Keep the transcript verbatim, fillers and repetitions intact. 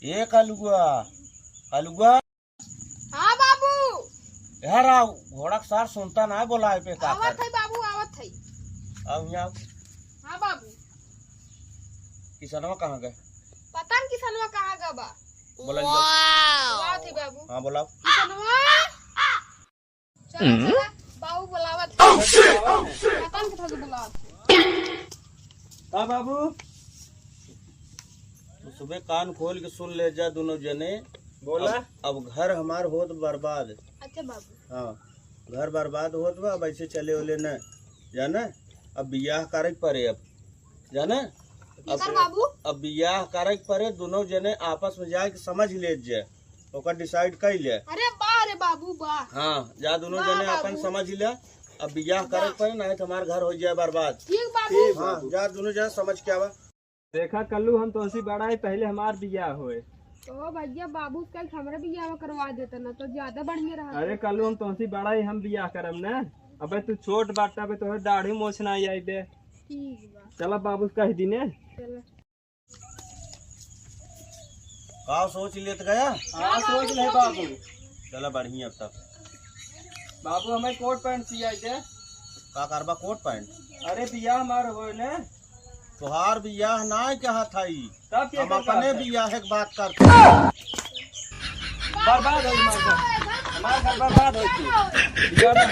ए कलुआ, कलुआ। हाँ बाबू। यार आओ, घोड़ा के सार सुनता ना है, बोलाए पे का आवत कर। है बाबू, आवत है। आओ यहाँ आओ। हाँ बाबू। किसनवा कहाँ गए? पता न किसनवा कहाँ गए बा। बोला ले। बुलावत है बाबू। हाँ बोलाओ। किसनवा। चला, हम्म। चला, बाबू बुलावत है। Oh, shit! Oh, shit! पता न कितना बुलावत है। का बाबू? तू सुबह कान खोल के सुन ले जा दोनों जने। बोला। अब, अब घर हमार होत बर्बाद। अच्छा बाबू। हाँ, घर बर्बाद होत बा, अब ऐसे चले ओले न, जाना? अब बियाह करे के परे अब, जाना? अब, केकर बाबू? अब बियाह करे के परे, दोनों जने आपस में जाके समझ ले जा, ओकर decide कर ले। अरे बा रे बाबू बा। हाँ, जा दोनों बा जने बाबू। अपन समझ ले, अब बियाह बा। करे के परे, नहीं तो हमार घर हो जाए बर्बाद। ठीक बाबू। हाँ, जा दोनों जने समझ के आवा। देखा कल्लू, हम तोहसी बड़ा ही, पहले हमार बियाह होए। तो भैया बाबू कल हमरे बियाह करवा देता ना तो ज्यादा बढ़िया रहा। अरे कल्लू, हम तोहसी बड़ा ही, हम बियाह करब ना। अबे तू छोट बाटा, अबे तोहरे दाढ़ी मोछ ना आई बे। ठीक बा। चला बाबू कह दी ने। चला। का सोच लेत गया? हाँ, सोच ले बाबू। चला बढ़िया अब तब। बाबू हमें कोट पैंट सियाई दे। का करबा कोट पैंट? अरे बियाह हमार होए ने। तोहार बियाह ना कहा था ई। तब के हम कर अपने बात है? बियाह के बात करते हैं। बर्बाद हो हमार घर। हमार घर बर्बाद हो तू। बियाह ना हो।